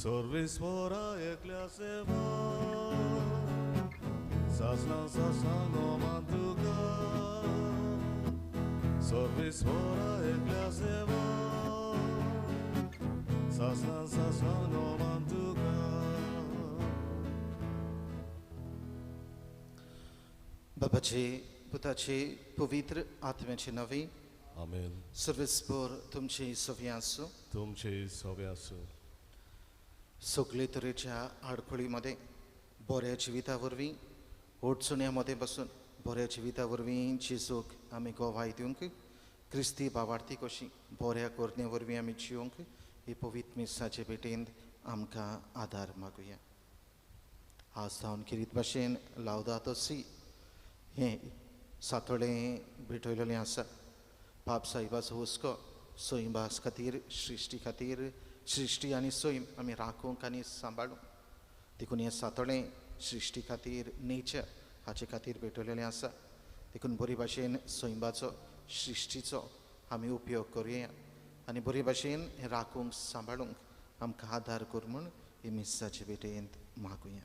सर्वेस्वरा एकल्या सेवा सासना सासना नोमान तुका सर्वेस्वरा एकल्या सेवा सासना सासना नोमान तुका. बाबाचे पुताचे पवित्र आत्म्याचे नावे आमेन. सर्वेस्पर तुमचे सवे आसूं. तुमचे सवे आसूं. सगळे तरेच्या आडखळीमध्ये बऱ्या जिविता वरवीं अडचण्या मदें बसून बऱ्या जिविता वरवीं जेजूक आमी गोवाय दिवंक क्रिस्ती बावार्थी कशी बऱ्या करणे वरवीं आमी जिवंक ही पवित्र मिसाचे भेटेंत आमकां आदार मागुया. आज सावन किरीत भाशेन लावदातो सी हें सातोळें भेटयलेलें आसा. पाप साहिबाचो हुस्को सैमास खातीर सृश्टी खातीर सृश्टी आनी सैम आमी राखूंक आनी सांबाळूंक देखून हें सातोळें सृश्टी खातीर नेचर हाचे खातीर भेटयलेलें आसा. देखून बरी भाशेन सैमाचो सृश्टीचो आमी उपयोग करुया आनी बरी भाशेन हें राखूंक सांबाळूंक आमकां आदार कर म्हूण ही मिसाचे भेटेंत मागुया.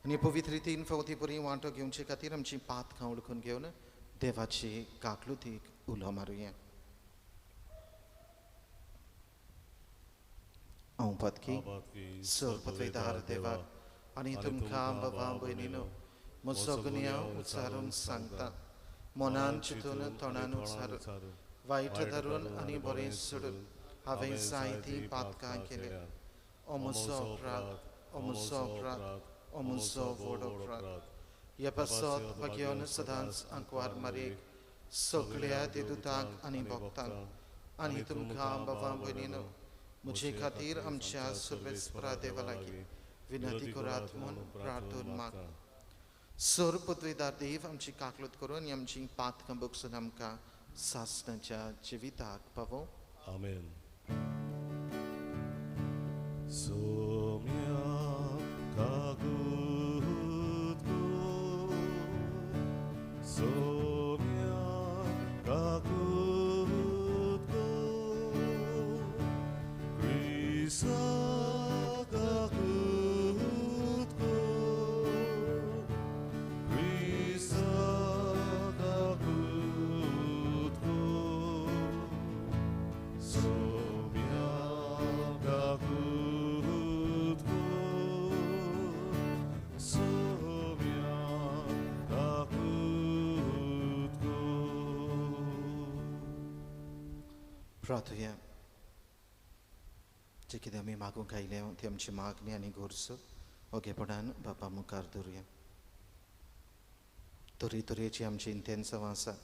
आनी पवित्र रितीन फावती बरी वांटो घेवचे खातीर आमची पातकां वळखून घेवन देवाची काकलुतीक उलो मारुया. हांव पातकी सर पदवेदार देवाक आनी तुमकां बाबा भयणीनो म्हजो गुन्यांव उच्चारून सांगता. मनान चिंतून तोंडान उच्चारून वायट धरून आनी बरें सोडून हांवें जायतीं पातकां केल्या. ओ म्हजो अपराध, ओ म्हजो अपराध, ओ म्हजो व्हड अपराध. ह्या पासत भाग्यान सदांच आंकवार मारीक सगळ्या देदुतांक आनी भक्तांक आनी तुमकां बाबा भयणीनो म्हजे खातीर आमच्या सर्वेस्परा देवा लागीं विनंती करात म्हूण प्रार्थना मागता. सर पदवेदार देव आमची काकलूत करून आमची पातकां बगसून आमकां सासणाच्या जिविताक पावो. आमेन. सोम्या कागूत को सोम्या कागूत को क्रिसा कागूत को क्रिसा कागूत को सोम्या कागूत को सोम्या कागूत को. प्रार्थुया. जे कितें आमी मागूंक आयल्या ती आमची मागणी आनी गरज ओगेपणान बापा मुखार दवरुया. तरेतरेची आमची इंतेन्सांवां आसात.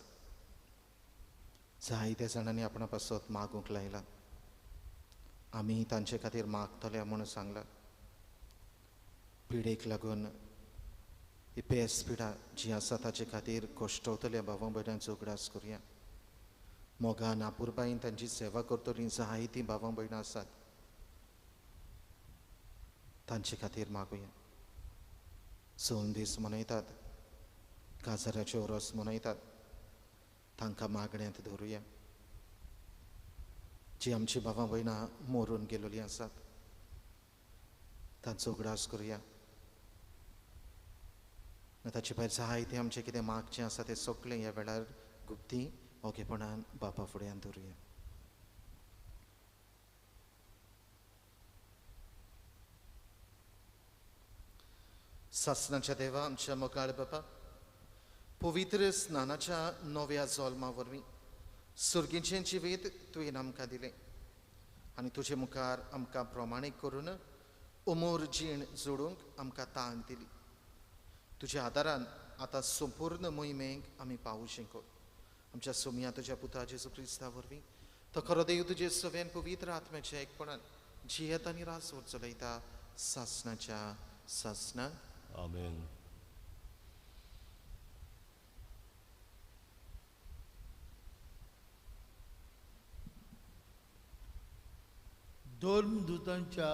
जायत्या जाणांनी आपणा पासत मागूंक लायला. आमी तांचे खातीर मागतले म्हूण सांगलां. पिडेक लागून ही पेस पिडा जी आसा ताचे खातीर कश्टवतल्या भावा भयणांचो उगडास करुया. मोगान आपुरबायेन तांची सेवा करतलीं जायतीं भावा भयणां आसात तांचे खातीर मागुया. सवन दीस मनयतात, काजाराच्यो रोस मनयतात, तांकां मागण्यांत दवरुया. जी आमची भावा भयणां मरून गेलेलीं आसात तांचो उगडास करुया. ताचे भायर जायतें आमचें कितें मागचें आसा तें सगळें ह्या वेळार गुप्ती ओगेपणान बापा फुड्यान दवरुया. सासणाच्या देवा आमच्या मोगाळ बापा, पवित्र स्नानाच्या नव्या जल्मा वरवीं सुर्गीचें जिवीत तुवें आमकां दिलें आनी तुजे मुखार आमकां प्रमाणीक करून अमोर जीण जोडूंक आमकां तांक दिली. तुज्या आदारान आतां संपूर्ण मोहिमेक आमी पावूं शकत. आमच्या सोमया तुज्या पुता जेजू क्रिस्ता वरवीं तो खरो देव तुजे सव्यान पवित्र आत्म्याच्या एकपणान जियेत आनी राजवट चलयता सासणाच्या सासणाक. आमेन. धर्मदूतांच्या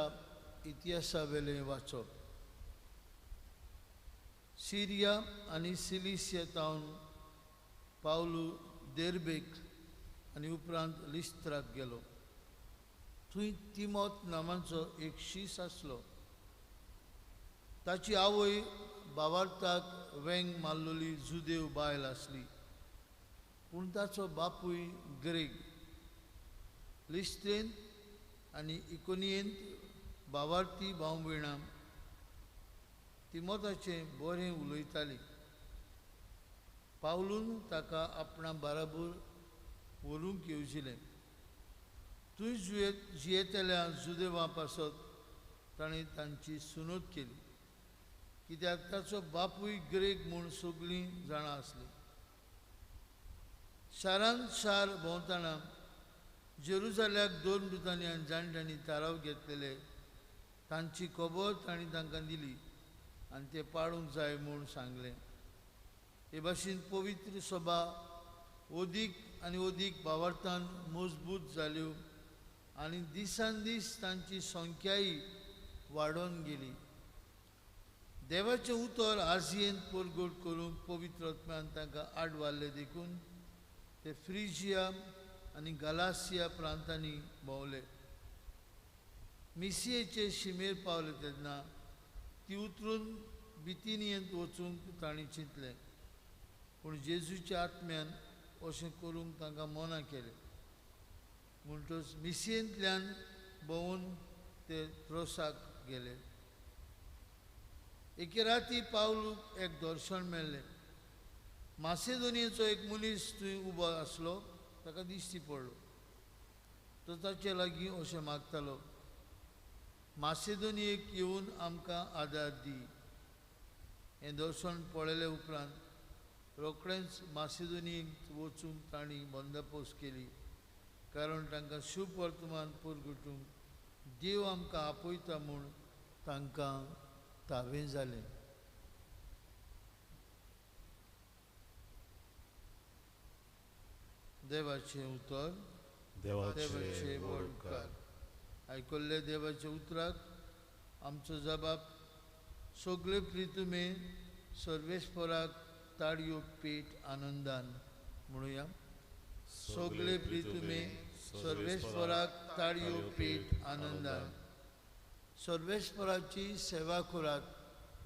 इतिहासावेलें वाचप. सिरिया आनी सिलिसिया तावन पावलू देर्बेक आनी उपरांत लिस्त्राक गेलो. थंय तिमोत नांवाचो एक शीस आसलो. ताची आवय बावार्थाक वेंग मारलेली जुदेव बायल आसली, पूण ताचो बापूय ग्रेग. लिस्त्रेंत आनी इकोनियेंत बावार्थी भाव भयणां तिमोताचें बरें उलयतालीं. पावलून ताका आपणा बाराबर व्हरूंक येवजिलें. थंय जियेतल्या जुदेवां पासत ताणें तांची सुनोत केली, कित्याक ताचो बापूय ग्रेग म्हूण सगळीं जाणां आसलीं. शारान शार भोंवतना जेरुजाल्याक दोन दुतांनी आनी जाणट्यांनी थाराव घेतलेले तांची खबर तांणी तांकां दिली आनी ते पाळूंक जाय म्हूण सांगलें. हे भाशेन पवित्र सभा अदीक आनी अदीक भावार्थान मजबूत जाल्यो आनी दिसान दीस तांची संख्याय वाडोवन गेली. देवाचें उतर आजियेंत परगट करूंक पवित्र आत्म्यान तांकां आडवारले देखून ते फ्रिजिया आनी गलासिया प्रांतांनी भोंवले. मिसियेचे शिमेर पावले तेन्ना ती उतरून बितिनियेंत वचूंक तांणी चिंतलें, पूण जेजूच्या आत्म्यान अशें करूंक तांकां मना केलें. म्हणटच मिसियेंतल्यान भोंवून ते त्रोसाक गेले. एके राती पावलूक एक दर्शन मेळ्ळें. मासेदोनियेचो एक मनीस थंय उबो आसलो, ताका दिश्टी पडलो. तो ताचे लागीं अशें मागतालो, मासेदोनियेक येवन आमकां आदार दी. हें दर्शन पळयले उपरांत रोखडेंच मासेदोनियेक वचूंक तांणी बंदोबस्त केली, कारण तांकां शुभ वर्तमान परगटूंक देव आमकां आपयता म्हूण तांकां तावें जालें. देवाचें उतर देवाचे व्हड. आयकल्ले देवाच्या उतराक आमचो जबाब सगळे प्रितुमे सर्वेस्पराक ताळयो पेट आनंदान म्हणुया. सगळे प्रितुमे सर्वेस्पराक ताळयो पेट आनंदान. सर्वेस्पराची सेवा करात,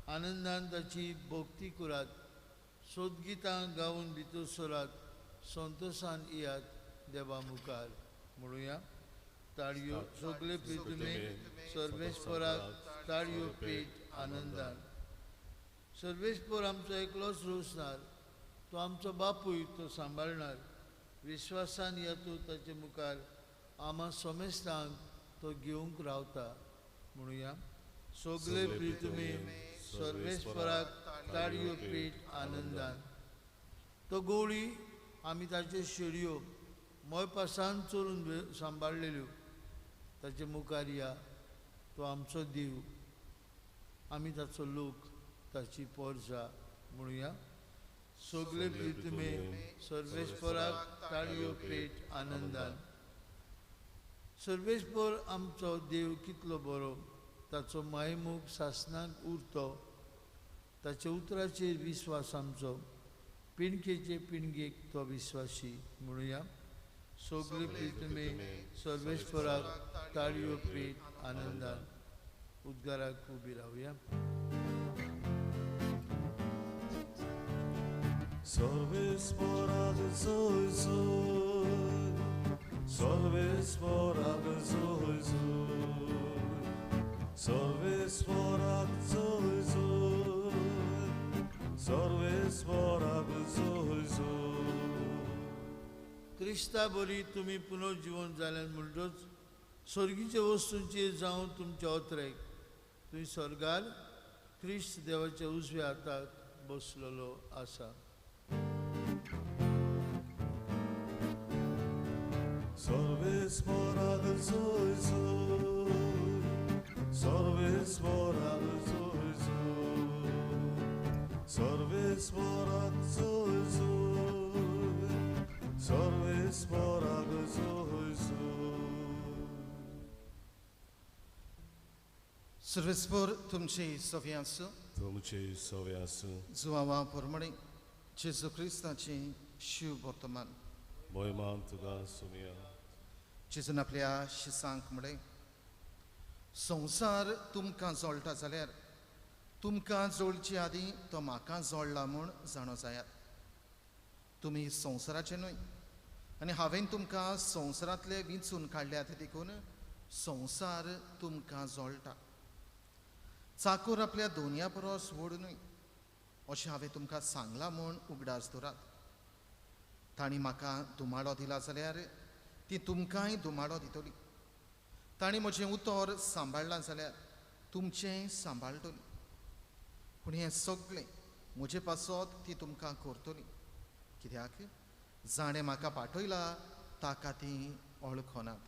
आनंदान ताची भक्ती करात, सोदगितां गावन भितर सरात, संतोशान येयात देवा मुखार म्हणुया. ताळयो सगळे प्रितुमे सर्वेस्पराक ताळयो पेट आनंदान. सर्वेस्पर आमचो एकलोच रोसणार, तो आमचो बापूय, तो सांबाळणार. विश्वासान येतो ताचे मुखार आमा समेस्तांक तो घेवंक रावता म्हणुया. सगळे प्रितुमे सर्वेस्पराक ताळयो पेट आनंदान. तो गोळी आमी ताच्यो शेळयो मोयपासान चोरून सांबाळलेल्यो ताचे मुखार या. तो आमचो देव, आमी ताचो लोक, ताची पोरजा म्हणुया. सगळे प्रितुमे सर्वेस्पराक ताळयो पेट आनंदान. सर्वेस्पर आमचो देव कितलो बरो, ताचो मायमूग सासनाक उरतो, ताच्या उतराचेर विस्वास आमचो, पिणकेचे पिणगेक तो विस्वासी म्हणुया. सगळे प्रितुमे सर्वेस्पराक ताळयो पेट आनंदान. उद्गाराक उबी रावया. सर्वेस्पराक जोय जोय, सर्वेस्पराक जोय जोय, सर्वेस्पराक जोय जोय, सर्वेस्पराक जोय जोय. क्रिस्ता बरी तुमी पुनर्जिवन जाल्यान म्हणटच स्वर्गीच्या वस्तूंचेर जावन तुमच्या अत्रेक तुमी स्वर्गार क्रिस्त देवाच्या उजव्या हाताक बसलेलो आसा. सर्वेस्पराक जोय जोय, सर्वेस्पराक जोय जोय, सर्वेस्पराक जोय जोय, सर्वेस्पराक जोय जोय. सर्वेस्पर तुमचे सवे आसूं, तुमचे सवे आसूं. जुवावा प्रमाणे जेजू क्रिस्ताचें शिव वर्तमान मोहिमान तुका सुमिया. जेजून आपल्या शिसांक म्हळें, संवसार तुमकां जोळटा जाल्यार तुमकां जोडचे आदीं तो म्हाका जोडला म्हूण जाणो जायात. तुमी संवसाराचे न्हय आनी हांवें तुमकां संवसारांतले विंचून काडल्यात, देखून संवसार तुमकां जोळटा. चाकूर आपल्या दोनया परस व्हड न्हय अशें हांवें तुमकां सांगलां म्हूण उगडास दवरात. तांणी म्हाका धुमाडो दिला जाल्यार ती तुमकांय धुमाडो दितली. तांणी म्हजें उतर सांबाळ्ळां जाल्यार तुमचें सांबाळटली. पूण हें सगळें म्हजे पासत ती तुमकां करतली, कित्याक जाणें म्हाका पाठयला ताका ती वळखनात.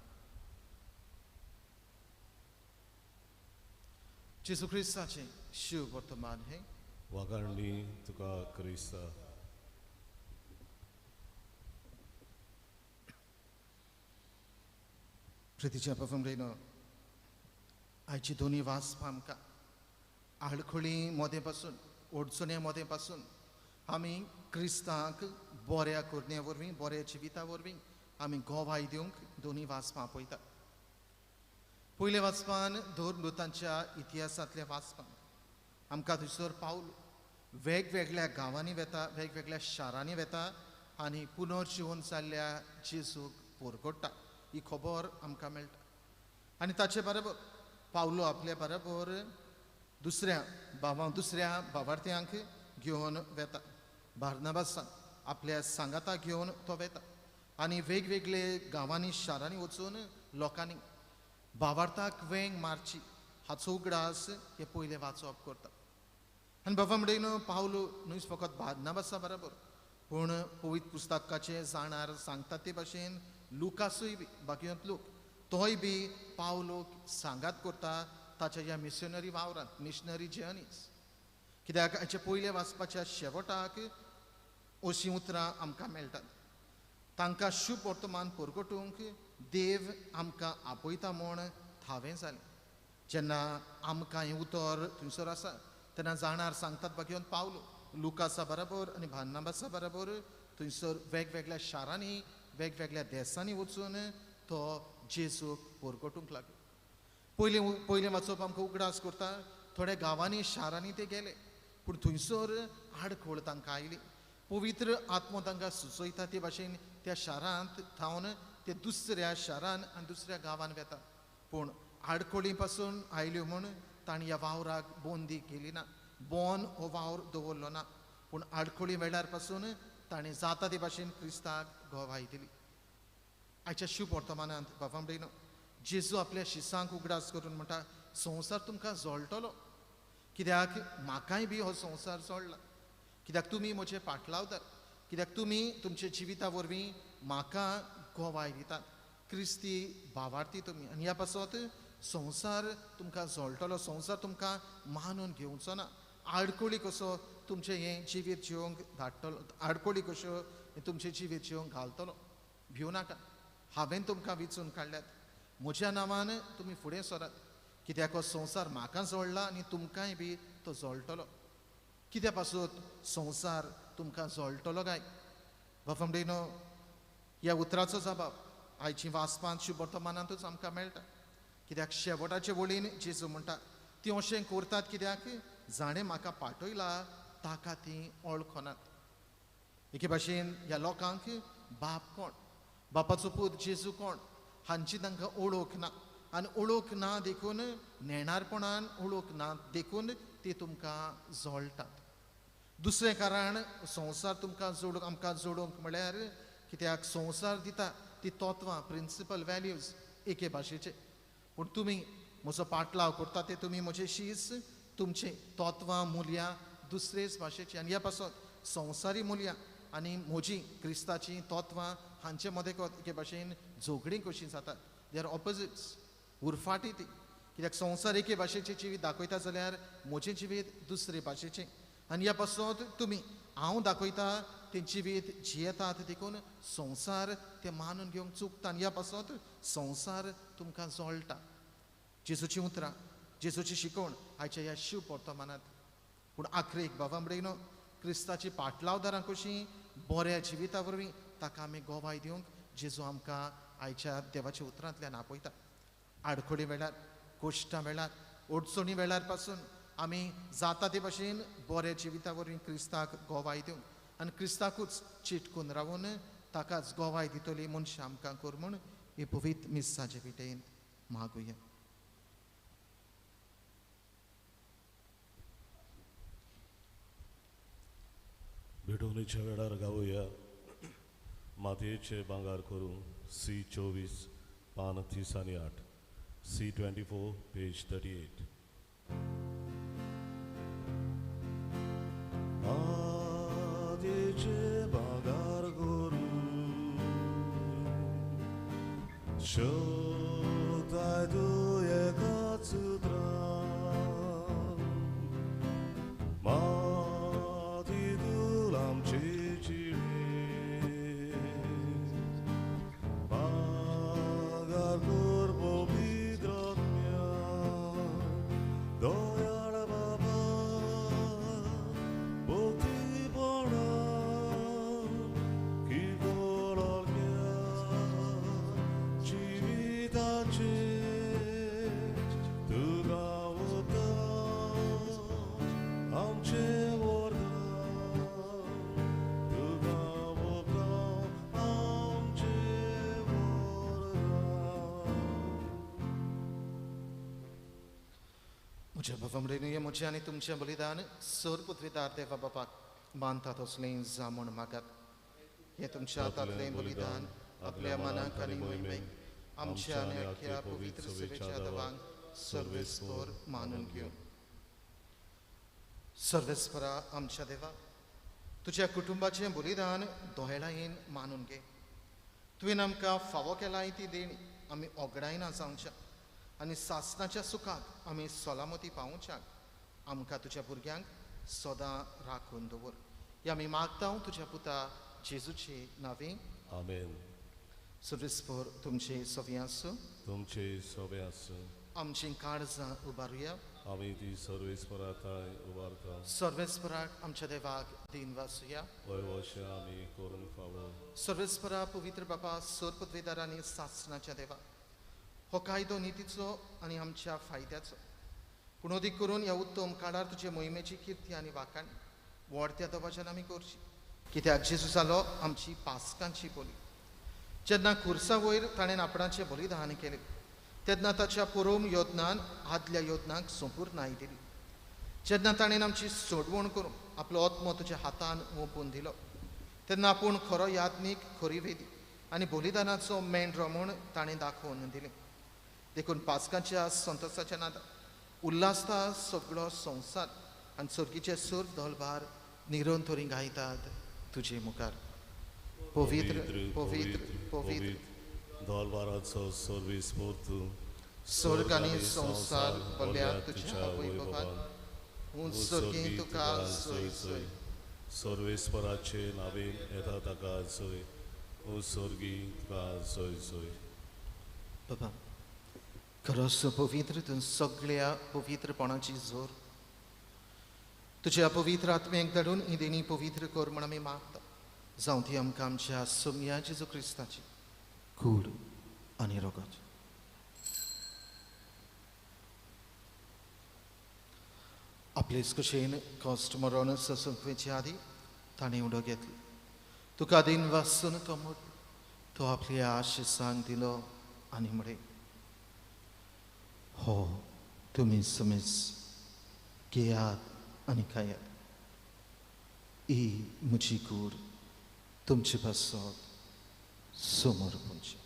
जेजू क्रिस्ताचें शिव वर्तमान हें वागांडी तुका क्रिस्ता. प्रितीच्या पफमरेनो, आयची दोनी वाचपा आमकां आडखळी मोदें पासून, अडचण्या मोदें पासून आमी क्रिस्ताक बऱ्या करण्या वरवीं, बऱ्या जिविता वरवीं आमी गोवाय दिवंक दोनी वाचपां पळयता. पयल्या वाचपान धर्मदूतांच्या इतिहासांतल्या वाचपान आमकां थंयसर पावल वेगवेगळ्या गांवांनी वेता, वेगवेगळ्या शारांनी वेता आनी पुनर्जिवन जाल्ल्या जेजूक परगट्टा ही खबर आमकां मेळटा. आनी ताचे बरोबर पावलो आपल्या बरोबर दुसऱ्या दुसऱ्या भावार्थ्यांक घेवन वेता. बार्नाबासाक आपल्या सांगाता घेवन तो वेता आनी वेगवेगळे गांवांनी शारांनी वचून लोकांनी भावार्थाक वेंग मारची हाचो उगडास हे पयलें वाचप करता. आनी बाबा म्हणून पावलो न्हय फकत बार्नाबासा बरोबर, पूण पवित्र पुस्तकाचे जाणार सांगता ते भाशेन लुकासूय बी बाकियंत लोक तोय बी पावलोक सांगात करता ताच्या ह्या मिशनरी वावरांत, मिशनरी जर्नीज. कित्याक हाचे पयले वाचपाच्या शेवटाक अशीं उतरां आमकां मेळटात, तांकां शुभ वर्तमान परगटूंक देव आमकां आपयता म्हूण थावें जालें. जेन्ना आमकां हें उतर थंयसर आसा तेन्ना जाणार सांगतात बाकियंत पावलो लुकासा बरोबर आनी बार्नाबासा बरोबर थंयसर वेगवेगळ्या शारांनी वेगवेगळ्या देसांनी वचून तो जेजूक परगटूंक लागलो. पयलें पयलें वाचप आमकां उगडास करता, थोड्या गांवांनी शारांनी ते गेले पूण थंयसर आडखळ तांकां आयली. पवित्र आत्मो तांकां सुचयता ते भाशेन त्या शारांत थावन ते दुसऱ्या शारान आनी दुसऱ्या गांवान वेता, पूण आडखळी पासून आयल्यो म्हूण तांणी ह्या वावराक बंदी केली ना, बोन हो वावर दवरलो ना, पूण आडखळी वेळार पासून ताणें जाता ते भाशेन क्रिस्ताक गवाय दिली. आयच्या शुभ वर्तमानांत बाबा भयणो, जेजू आपल्या शिसांक उगडास करून म्हणटा, संवसार तुमकां जळटलो, कित्याक म्हाकाय बी हो संवसार जळ्ळा, कित्याक तुमी म्हजे पाटलावतात, कित्याक तुमी तुमच्या जिविता वरवीं म्हाका गवाय दितात, क्रिस्ती भावार्थी तुमी, आनी ह्या पासत संवसार तुमकां जळटलो, संवसार तुमकां मानून घेवचो ना. आडखळी कसो तुमचें हें जिवीत जिवंक धाडटलो, आडखळी कश्यो तुमचें जिवीत जिवंक घालतलो. भिवू नाका, हांवें तुमकां विचून काडल्यात, म्हज्या नांवान तुमी फुडें सरात, कित्याक हो संवसार म्हाका जळ्ळा आनी तुमकांय बी तो जळटलो. कित्या पासून संवसार तुमकां जळटलो काय? बाबा भयणो, ह्या उतराचो जबाब आयची वाचपांत शुभ वर्तमानांतूच आमकां मेळटा. कित्याक शेवटाचे वळीन जेजू म्हणटा, ती अशें करतात कित्याक जाणें म्हाका पाठयला ताका ती वळखनात. एके भाशेन ह्या लोकांक बाप कोण, बापाचो पूत जेजू कोण हांची तांकां ओळख ना, आनी ओळख ना देखून नेणारपणान ओळख ना देखून ती तुमकां जळटात. दुसरें कारण संवसार तुमकां जोडूंक आमकां जोडूंक म्हळ्यार कित्याक संवसार दिता ती तत्वां, प्रिंसिपल, वॅल्यूज एके भाशेचे, पूण तुमी म्हजो पाटलाव करता ते तुमी म्हजे शीस, तुमचे तत्वां मुल्यां दुसरेच भाशेची, आनी ह्या पासत संवसारी मुल्यां आनी म्हजी क्रिस्ताचीं तत्वां हांचे मदें एके भाशेन झगडीं कशीं जातात. They are opposites, उरफाटी ती. कित्याक संवसार एके भाशेचें जिवीत दाखयता जाल्यार म्हजें जिवीत दुसरे भाशेचें, आनी ह्या पासत तुमी हांव दाखयता तें जिवीत जियेतात देखून संवसार तें मानून घेवंक चुकता, आनी ह्या पासत संवसार तुमकां जळटा. जेजूचीं उतरां, जेजूची शिकवण आयच्या ह्या शिव वर्तमानांत. पूण आखरेक बाबा भयणो, क्रिस्ताची पाटलावदारां कशीं बऱ्या जिविता वरवीं ताका आमी गवाय दिवंक जेजू आमकां आयच्या देवाच्या उतरांतल्यान आपयता. आडखळी वेळार, कोश्टां वेळार, अडचणी वेळार पासून आमी जाता ते भाशेन बऱ्या जिविता वरवीं क्रिस्ताक गोवाय दिवंक आनी क्रिस्ताकूच चिटकून रावून ताकाच गोवाय दितली मनशां आमकां कर म्हूण ही पवित्र मिसाचे विटेन मागुया. भेटवणीच्या वेळार गावया मातयेचे भांगार करूं सी 24 पान 30 आनी 8 C 24 page 38. मातयेचे भांगार करूं शोधाय तूं एकाच उतरान माती धूल आमची जिणें भांगार कर पवित्र आत्म्यान दयाळ बाबा भक्तीपणान किरकोळ जिविताचें तुका वता आमचें वरदान तुका वता आमचें वरदान. म्हज्या बाबा म्हणून म्हजें आनी तुमचें बलिदान सर पृथ्वीदार देवा बापाक मानता तसलें जा म्हूण मागात. हें तुमच्या हातांतलें बलिदान आपल्या मनाक आनी मोहिमेक आमच्या आनी अख्ख्या पवित्र सेवेच्या देवांक सर्वेस्पर मानून घेवं. सर्वेस्परा आमच्या देवा, तुज्या कुटुंबाचें बलिदान दोहेळायेन मानून घे. तुवें आमकां फावो केलाय ती देणी आमी ओगडायना जावच्या आनी सासणाच्या सुखाक आमी सलामती पावोवच्याक आमकां तुज्या भुरग्यांक सदां राखून दवर. हे आमी मागता तुज्या पुता जेजूचे नांवे. आमेन. सर्वेस्पर तुमचे सवे आसूं. तुमचे सोबे आसूं. आमचीं काळजां उबारुया. आमी ती सर्वेस्परा थंय उबारता. सर्वेस्पराक आमच्या देवाक दिन वासुया. हय अशें आमी करूंक फावो. सर्वेस्परा पवित्र बाबा सर पदवेदार आनी सासणाच्या देवा, हो कायदो नितीचो आनी आमच्या फायद्याचो, पूण अदीक करून ह्या उत्तम काळार तुजे मोहिमेची किर्ती आनी वाखाण व्हडत्या दबाज्यान आमी करची. कित्याक जेजू जालो आमची पासकांची बोली. जेन्ना खुर्सा वयर ताणें आपणाचें बलिदान केलें तेन्ना ताच्या पुरोम योदनान आदल्या योदनाक संपूर्णाय दिली. जेन्ना ताणें आमची सोडवण करून आपलो आत्मो तुज्या हातान ओंपून दिलो तेन्ना आपूण खरो याज्ञीक, खरी वेदी आनी बलिदानाचो मेंढरो म्हूण ताणें दाखोवन दिलें. देखून पासकाच्या संतोसाच्या नादान उल्हासता सगळो संवसार आनी सर्गीचे सूर दलभार निरंतरी गायतात तुजे मुखार. पवित्र पवित्र पवित्र दलभाराचो सर्वेस्पर तूं, स्वर्ग आनी संवसार भरल्या तुज्या वैभवान. उंच सर्गीं तुका जय जय. सर्वेस्पराचे नांवेन येता ताका जय. उंच सर्गीं तुका जय जय. बाबा खरोच पवित्र तूं सगळ्या पवित्रपणाची जोर तुज्या पवित्र आत्म्याक धाडून ही देणी पवित्र कर म्हूण आमी मागता. जावं ती आमकां आमच्या सोम्या जेजू क्रिस्ताची कूड आनी रगत. आपलेच कशेन कश्ट मरण सोसूंक वचचे आदीं ताणें उडो घेतली. तुका दिन वासून तो मोडलो, तो आपल्या आशिसांक दिलो आनी म्हळें, हो तुमी समेज घेयात आनी खायात, ही म्हजी कूड तुमचे पासत समर्पणची.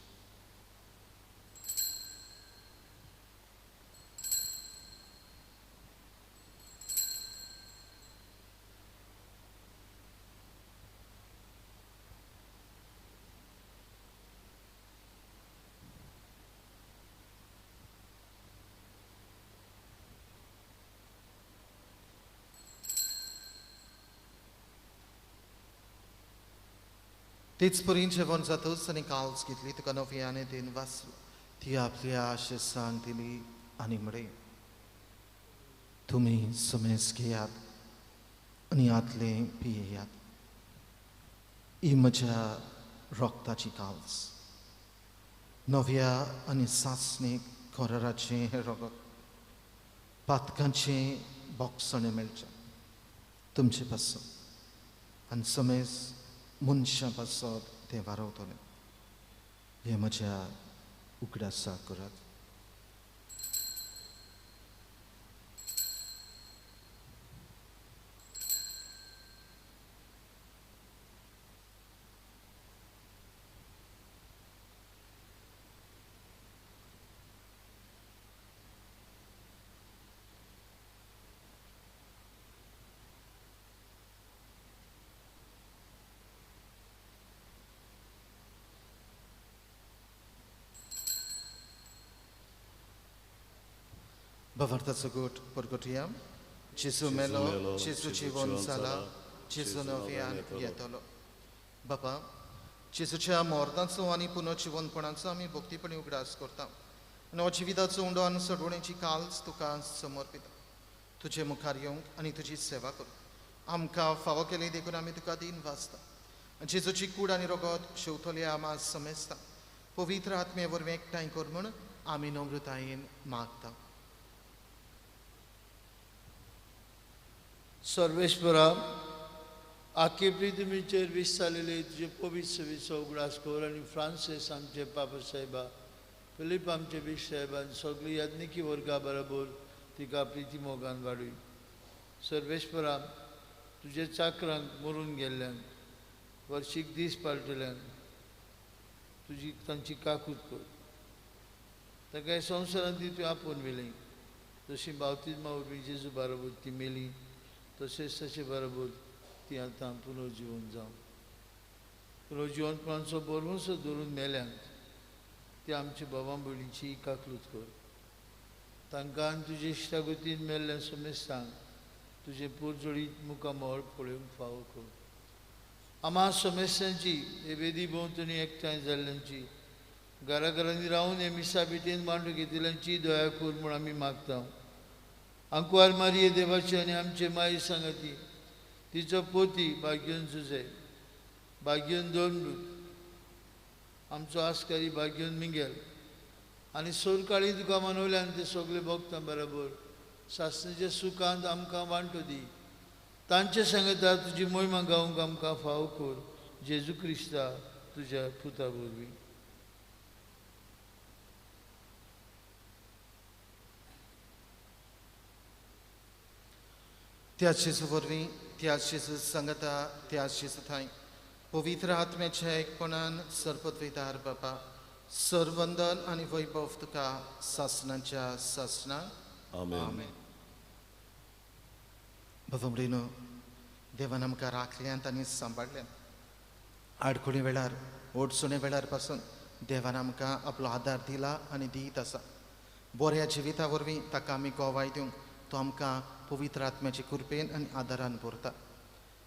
तेच परी जेवण जातच आनी काल्स घेतली, तुका नव्याने दिन वाचलो, ती आपल्या आशेसांक दिली आनी म्हळें, तुमी समेज घेयात आनी आतलें पियेयात, ही म्हज्या रक्ताची काल्स, नव्या आनी सासणीक कराराचें हें रगत पातकांचें बोगसणें मेळचें तुमचे पासत आनी समेज मनशां पासत तें वारवतलें. हें म्हज्या उगडासा करात. भावार्थाचो गोट परगटया. जेजू मेलो, जेजू जिवन जाला, जेजू नव्यान येतलो. बापा, जेजूच्या मरणाचो आनी पुनर्जिवनपणाचो आमी भक्तीपणी उगडास करता आनी हो जिविताचो उंडो आनी सोडवणेची काल्स तुका समर्पिता. तुजे मुखार येवंक आनी तुजी सेवा करूंक आमकां फावो केली देखून आमी तुका दीन वाचता. जेजूची कूड आनी रगत शेवतले आमा समेजता पवित्र आत्मे वरवीं एकठांय कर म्हूण आमी नम्रतायेन मागता. सर्वेश्वरा, आखे पृथ्वीचेर विस्तारलेले तुजे पवित्र सेवेचो उगडास कर आनी फ्रांसीस आमचे पापा साहेबा, फिलीप आमचे बीश साहेबा आनी सगळी याज्ञिकी वर्गा बरोबर तिका प्रिती मोगान वाडय. सर्वेश्वरा, तुजे चाकरांक मरून गेल्ल्यांक वर्शीक दीस पाळटल्यांक तुजी तांची काकूत कर. ताका ह्या संवसारांत ती तुवें आपोवन व्हेली, जशी बावतिज्मा वरवीं जेजू बरोबर ती मेली तशेंच ताचे बरोबर ती आतां पुनर्जिवन जावं. पुनर्जिवनपणाचो बरवंसो धरून मेल्यांक ती आमच्या बाबा भयणीची काकलूत कर. तांकां आनी तुजे इश्टागतीन मेल्ल्या समेस्तांक तुजें पोरजोळीत मुखामळ पळोवंक फावो कर. आमा समेस्तांची हे वेदी भोंवतणी एकठांय जाल्ल्यांची, घरा घरांनी रावन हे मिसा भेटेन मांडून घेतिल्ल्यांची दया कर म्हूण आमी मागता. आंकवार मारिये देवाची आनी आमचे माई सांगाती, तिचो पोती भाग्यन जुजे, भाग्यन दोनडूत, आमचो आस्कारी भाग्यन मिंगेल आनी सोरकाळी तुका मनवल्यान ते सगळे भोगता बरोबर सासणेच्या सुखांत आमकां वांटो दी. तांचे सांगता तुजी मोहिमा गावंक आमकां फावो कर. जेजू क्रिस्ता तुज्या पुता वरवीं. त्याच जेजू वरवीं, त्याच जेजू सांगता, त्याच जेजू थांय पवित्र आत्म्याच्या एकपणान सर्पद्विदार बापा सरवंदन आनी वैभव तुका सासणाच्या सासणाक. आमेन. बाबा भयणीनो, देवान आमकां राखल्यांत आनी सांबाळ्ळ्यांत. आडखळी वेळार, अडचणे वेळार पासून देवान आमकां आपलो आदार दिला आनी दीत आसा. बऱ्या जिविता वरवीं ताका आमी गवाय दिवंक तो आमकां पवित्र आत्म्याचे कृपेन आनी आदारान भरता.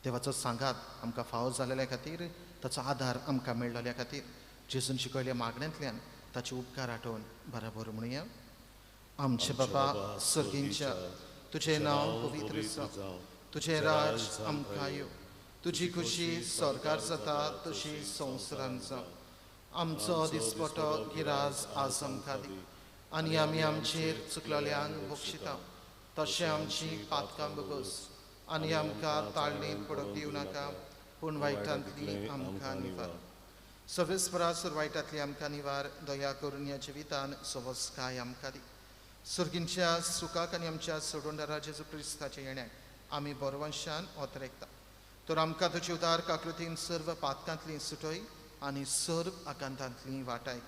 देवाचो सांगात आमकां फावो जाल्ल्या खातीर, ताचो आदार आमकां मेळ्ळल्या खातीर जेजून शिकयल्ल्या मागण्यांतल्यान ताचे उपकार आठोवन बराबर म्हणुया. आमचे बाबा सर्गींच्या, तुजें नांव पवित्र जावं, तुजें राज आमकां येवं, तुजी खुशी सरकार जाता तशी संवसारांत जावं. आमचो दिसपटो गिराज आज आमकां दी आनी आमी आमचेर चुकलेल्यांक बक्षिता तशें आमची पातकां बगस आनी आमकां ताळणेंत पडोवंक दिवं नाका, पूण वायटांतली आमकां निवार. सवेस्परासर वायटांतली आमकां निवार. दया करून ह्या जिवितान सवस्काय आमकां दी. सर्गींच्या सुखाक आनी आमच्या सोडवणदारा जेजू क्रिस्ताच्या येण्याक आमी बरवंशान ओतरेकता. तर आमकां तुजी उदार काकृतीन सर्व पातकांतली सुटय आनी सर्व आकांतांतली वाटाय.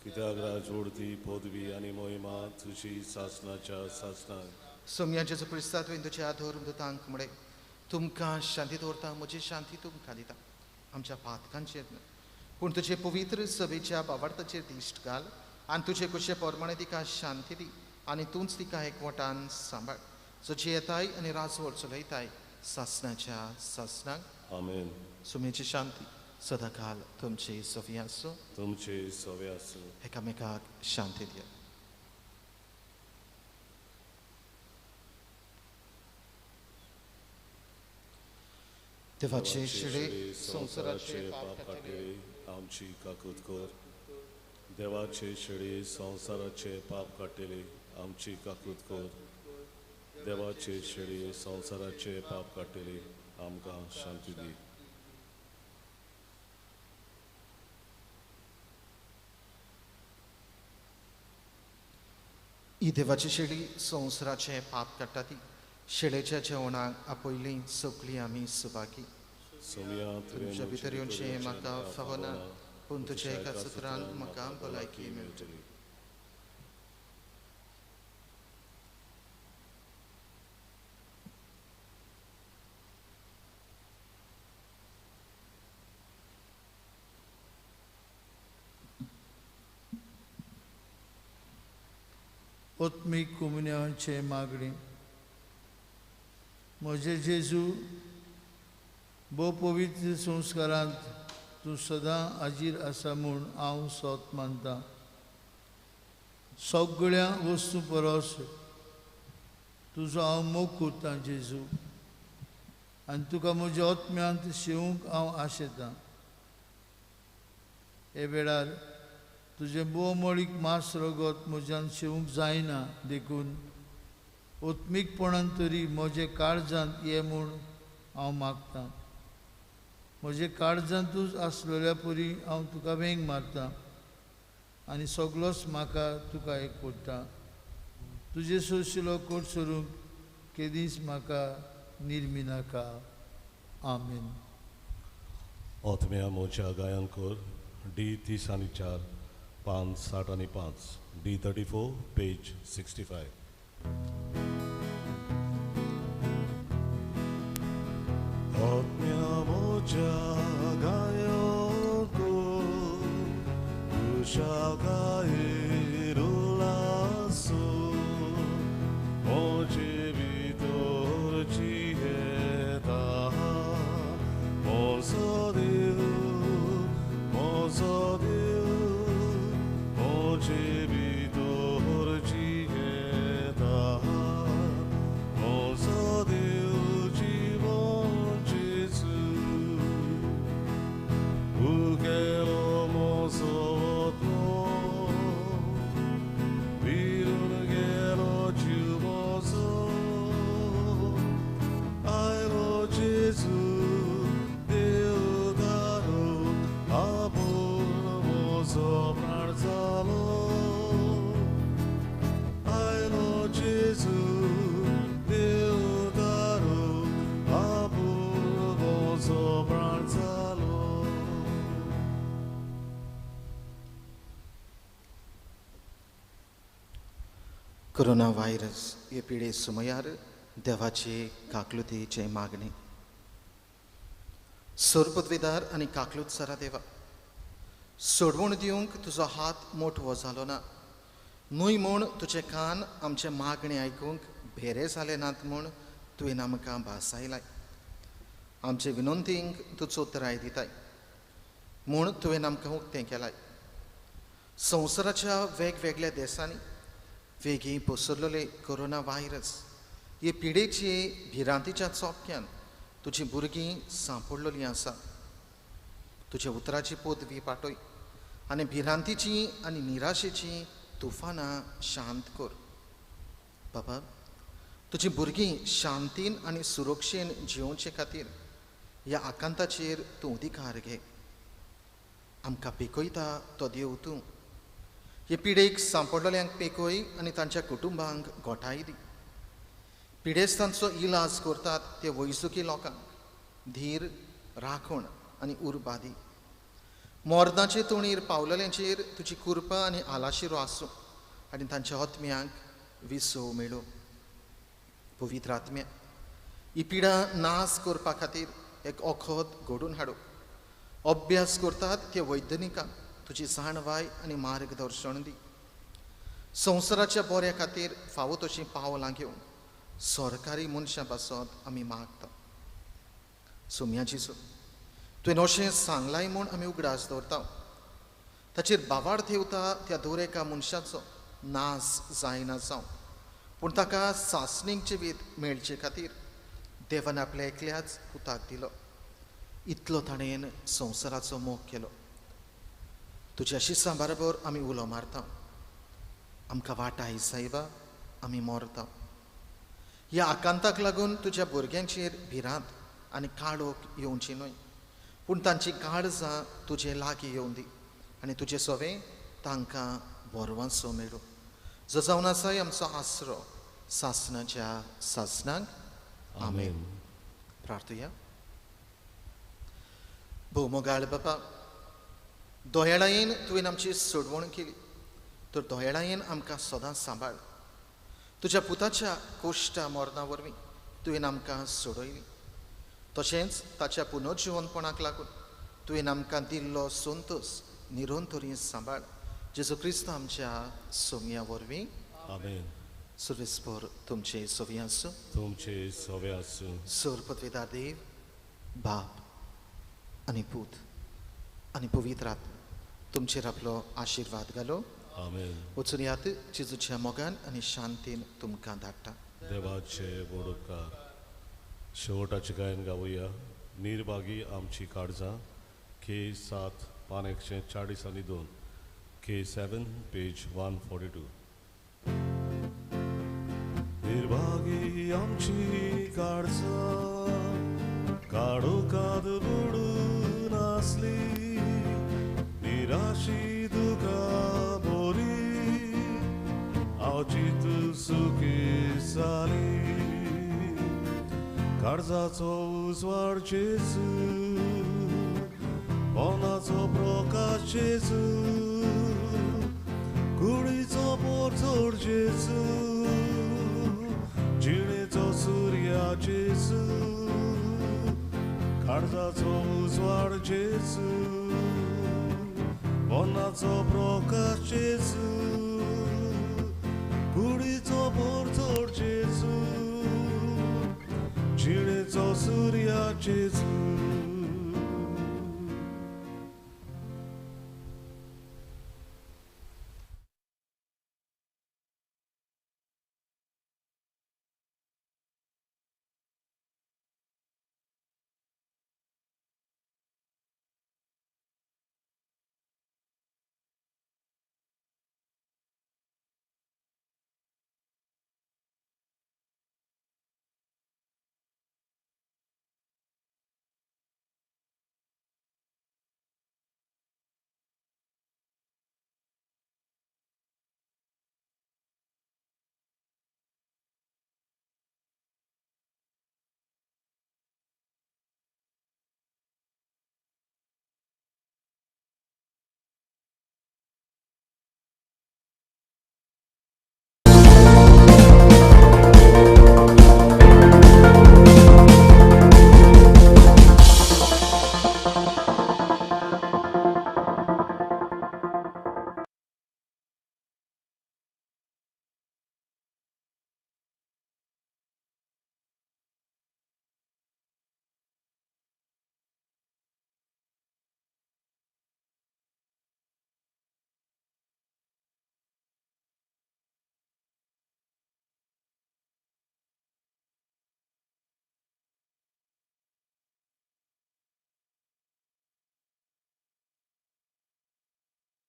कित्याक राजवडती पदवी आनी मोहिमा तुजी सासणाच्या सासणाक. सोम्या जेजू क्रिस्ता तुवें तुज्या धर्मदूतांक म्हळें, तुमकां शांती दवरता, म्हजी शांती तुमकां दिता. आमच्या पातकांचेर न्हय, पूण तुजे पवित्र सभेच्या बावार्थाचेर दिश्ट घाल आनी तुजे कुशे प्रमाणे तिका शांती दी आनी तूंच तिका एकवटान सांबाळ, जो येताय आनी राजवट चलयताय सासणाच्या सासणाक. आमेन. सुमेची शांती सदाकाल तुमची सवी आसूं. तुमची सवी आसूं. एकामेकाक शांती दिया. देवाचे शिळे संवसाराचे पाप काडटे आमची काकूत कर. देवाचे शेळी संवसाराचे पाप काडटली आमची काकूत कर. देवाचे शेळी संवसाराचे पाप काडटली आमकां शांती दी. ही देवाची शेळी संवसाराचे पाप काडटा ती शेळेच्या जेवणाक आपयली सगळीं आमी सुभागी. तुमच्या भितर येवचें म्हाका फावना, पूण तुज्या एका सत्रान म्हाका भलायकी मेळटली. आत्मीक कोमुन्यांचे मागणी. म्हजे जेजू, भोव पवित्र संस्कारांत तूं सदां हाजीर आसा म्हूण हांव सोत मानतां. सगळ्या वस्तू परस तुजो हांव मोग करतां जेजू, आनी तुका म्हज्या आत्म्यांत शेवंक हांव आशेतां. हे वेळार तुजें बोवमळीक मांस रगत म्हज्यान शेवंक जायना, देखून आत्मीकपणान तरी म्हजे काळजांत ये म्हूण हांव मागतां. म्हजे काळजांतूच आसलेल्या परी हांव तुका वेंग मारतां आनी सगळोच म्हाका तुका एक पडटा. तुजे सोशिलो कोट सरूंक केदींच म्हाका निर्मिनाका. आमेन. आत्म्या म्हज्या गायन कर. डी 30 आनी 4, पान 60 आनी 5, डी 34 पेज 65. आत्म्या म्हज्या गायन कर, खुशालकायेर उल्हासो, म्हजे भितर जियेता म्हजो देव, म्हजो देव, म्हजे भितर जियेता म्हजो देव जिवन जेजू. उगेलो म्हजो आत्मो, विरून गेलो जीव म्हजो, आयलो जेजू देवदारो, आपूण म्हजो प्राण जालो. आयलो जेजू देवदारो, आपूण म्हजो प्राण जालो. कोरोना व्हायरस हे पिडे सुमयार देवाचे काकलुतीचे मागणे. सोरपदवेदार आनी काकलूत सरा देवा, सोडवण दिवंक तुजो हात मोटवो जालो ना, न्हय म्हूण तुजे कान आमचे मागणे आयकूंक भेरे जाले नात म्हूण तुवें आमकां भासायलाय. आमचे विनंतींक तूं चोतराय दिताय म्हूण तुवें आमकां उक्तें केलाय. संवसाराच्या वेगवेगळ्या देशांनी वेगीं पसरलेले कोरोना व्हायरस हे पिडेची भिरांतीच्या चोपक्यान तुजी भुरगीं सांपडलेलीं आसा. तुज्या उतराची पदवी पाटय आनी भिरांतीची आनी निराशेची तुफानां शांत कर. बाबा, तुजी भुरगीं शांतीन आनी सुरक्षेन जियोवचे खातीर ह्या आकांताचेर तूं अधिकार घे. आमकां पेकयता तो देव तूं. हे पिडेक सांपडलेल्यांक पेकय आनी तांच्या कुटुंबांक गोठाय दी. पिडेस्तांचो इलाज करतात ते वैजकी लोकांक धीर, राखण आनी उर्बा दी. मर्दाचे तोणीर पावलेल्यांचेर तुजी कृपा आनी आलाशिरो आसूं आनी तांच्या आत्म्यांक विसव मेळूं. पवित्र आत्म्या, ही पिडा नाश करपा खातीर एक वखद घडोवन हाडूं. अभ्यास करतात ते वैज्ञानिकांक तुजी जाणवाय आनी मार्गदर्शन दी. संवसाराच्या बऱ्या खातीर फावो तशीं पावलां घेवन सरकारी मनशां पासत आमी मागता. सोम्या जेजू, तुवें अशें सांगलाय म्हूण आमी उगडास दवरता. ताचेर बावार थेवता त्या दर एका मनशाचो नाश जायना जावं, पूण ताका सासणीक जिवीत मेळचे खातीर देवान आपल्या एकल्याच पुताक दिलो. इतलो ताणें संवसाराचो मोग केलो. तुज्या शिसां बरोबर आमी उलो मारता, आमकां वाटाय सायबा, आमी मरता. ह्या आकांताक लागून तुज्या भुरग्यांचेर भिरांत आनी काळोख येवची न्हय, पूण तांची काळजां तुजे लागीं येवन दी आनी तुजे सोवे तांकां बरवांसो मेळूं. जो जावन आसाय आमचो आसरो सासणाच्या सासणाक. आमेन. प्रार्थुया. भोवमोगाळ बापा, दोयाळायेन तुवें आमची सोडवण केली तर दोयाळायेन आमकां सदांच सांबाळ. तुज्या पुताच्या कोश्टा मरणा वरवीं तुवें आमकां सोडयली, तशेंच ताच्या पुनर्जिवनपणाक लागून तुवें आमकां दिल्लो संतोस निरंतरी सांबाळ. जेजू क्रिस्त आमच्या सोम्या वरवीं. आमेन. सुर्वेस्पर तुमचे सोवी आसूं. तुमचे सोवे आसूं. सर पदवेदार देव बाप आनी पूत आनी पवित्र आत्मा तुमचेर आपलो आशिर्वाद घालो. आमेन. वचून यात जेजूच्या मोगान आनी शांतीन तुमकां धाडटा. देवाचे व्हड उपकार. शेवटाचें गायन गावया. निर्भागी आमची काळजां, के 7 पान 142, के 7 पेज 142. निर्भागी आमची काळजां काळोखांत बुडून आसली, निराशी दुकां बोरी आवची तूं सुखी जाली. काळजाचो उजवाड जेजू, मनाचो प्रकाश जेजू, कुडीचो पोरजोड जेजू, जिणेचो सुर्या जेजू, काळजाचो उजवाड जेजू, मनाचो प्रकाश जेजू, कुडीचो पोरजोड जेजू, जिणेचो सुर्या जेजू.